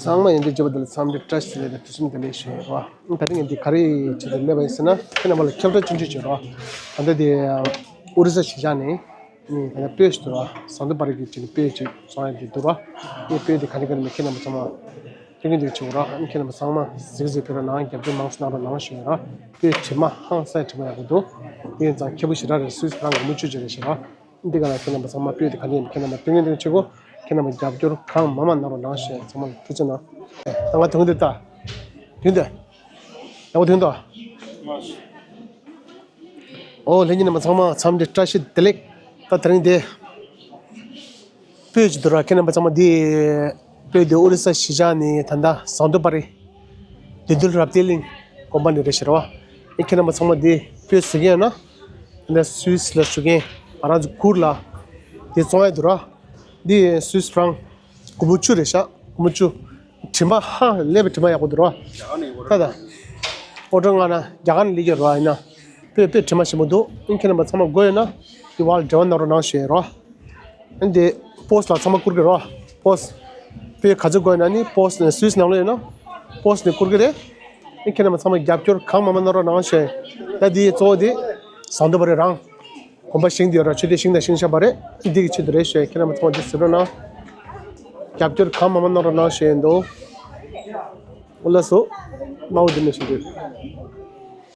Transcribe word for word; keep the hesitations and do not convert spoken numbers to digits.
ཚང་མ་ཡིན་དུས་བརྗོད་པ་འདི་ལ་འཚམས་འདྲི་བཀྲ་ཤིས་བདེ་ལེགས་དང་དུས་གསུམ་བདེ་ལེགས་ཞུ་ཡ་རོ། ད་རིང་ངས་འདི་ག་རེ་བྱེད་དུ་སླེབས་པ་ཡིན་ཟེར་ན། ཁྱེད་རྣམ་པ་ལ་ཁྱབ་བསྒྲགས་ཆུང་ཆུང་བྱེད་རོ། ད་ལྟ་དེ་ཨུ་རི་ས་གཞིས་ཆགས་ནས་ངས་ད་ལྟ་སྤོས་ཞིག་འདུག་རོ། ཟངས་མདོག་དཔལ་རི་གི་ཅིག་སྤོས་ཅིག་བཙོང་ཡ་དེ་འདུག་རོ། ངས་སྤོས་དེ་ག་ནས་ག་ནས་མེད། ཁྱེད་རྣམ་པ་ཚང་མ་སྟོན་གྱི་འདུག་བྱེད་རོ། ཁྱེད་རྣམ་པ་ཚང་མ་གཟིགས་གཟིགས་ཕེབས་རོགས་གནང་། རྒྱབ་སྐྱོར་མང་སུ་གནང་རོགས་གནང་ཞུ་ཡ་རོ། སྤོས་དྲི་མ་ཧང་སངས་དྲི་མ་ཡག་པོ་འདུག་དེ་ཡིན་ཙང་ཁྱད་པར་ཞེ་དྲག་རེད། སུད་སི་རང་གི་མུ་ཆུ་ཅིག་རེད་ཞེས་རོ། འདི་ག་ལ་ཁྱེད་རྣམ་པ་ཚང་མ་སྤོས་དེ་ག་ནས་ཡིན། ཁྱེད་རྣམ་པ་སྟོན་གྱི་འདུག་བྱེད་གོ། ཁྱེད་རྣམ་པ་རྒྱབ་སྐྱོར་གང་མང་མང་གནང་རོགས་གནང་ཞུ་ཡ། ཚང་མ་ལ་ཐུགས་རྗེ་གནང་། ད་ང་དོན་དེ་ད་དོན་དེ་ཡག་པོ་དོན་དོ། ཨོ་ལྷན་རྒྱས་རྣམ་པ་ཚང་མ་འཚམས་འདྲི་བཀྲ་ཤིས་བདེ་ལེགས། ད་དེ་རིང་དེ་སྤོས་ཅིག་འདུག་ར། ཁྱེད་རྣམ་པ་ཚང་མ་འདི་སྤོས་དེ་ཨོ་རི་ས་གཞིས་ཆགས་ནས་ད་ལྟ་ཟངས་མདོག་དཔལ་རི་བདེ་སྡུག་རབ་བརྟན་གླིང་དགོན་པ་ནས་རེད་ཤག་ར་བ། ཨེ་ཁྱེད་རྣམ་པ་ཚང་མ་འདི་སྤོས་ཟ་གི་ཡོད་ན། ད་ལྟ་སུད་སི་ལ་བཞུགས་མཁན་ང་རང་ཚོ་གུར་ལ་འདི་བཙོང་ཡ་འདུག་ར། འདི་སུད་སི་ཕྲང་སྒོར་མོ་བཅུ་རེད་ཤག་སྒོར་མོ་བཅུ། དྲི་མ་ཧ་ལས་པའི་དྲི་མ་ཡག་པོ་འདུག་ར། ད་ད་ཨོ་ཌར་མངགས་ན་རྒྱ་གར་ནས་སླེབས་ཀྱི་རེད་བ། ཡིན་ན་དཔེ་དཔེ་དྲི་མ་ཞིམ་པོ་འདུག་ཨིན། ཁྱེད་རྣམ་པ་ཚང་མ་དགོས་ཡོད་ན་དེ་བར་འབྲེལ་བ་གནང་རོགས་གནང་ཞུ་ཡ་རོ། ཨིན་དེ་པོ་སི་ལ་ཚང་མ་བསྐུར་གི་རོ། པོ་སི་དཔེ་ག་ཚོད་དགོས་ཡོད་ན་ནི་པོ་སི་སུད་སི་ནང་ལོགས་ཡོད་ན་པོ་སི་ནས་བསྐུར་གི་རེད། ཨིན་ཁྱེད་རྣམ་པ་ཚང་མ་རྒྱབ་སྐྱོར་གང་མང་མང་གནང་རོགས་གནང་ཞུ་ཡ། ད་དེ་གཙོ་བོ་དེ་ཟངས་མདོག་དཔལ་རི་རང་དགོན་པ་བཞེངས་དེ་ཡོད་ར། ཆོས་སྡེ་བཞེངས་དང་བཞེངས་བཞག་པ་རེད། འདི་གི་ཆེད་དུ་རེད་ཞུ་ཡ། ཁྱེད་རྣམ་པ་ཚང་མ་འདི་གཟིགས་རོགས་གནང་། རྒྱབ་སྐྱོར་གང་མང་མང་གནང་རོགས་གནང་ཞུ་ཡ་འདུག་ཨོ་ལགས་སོ། མ་འོ་འདི་ནས་ཞུ་འདོད།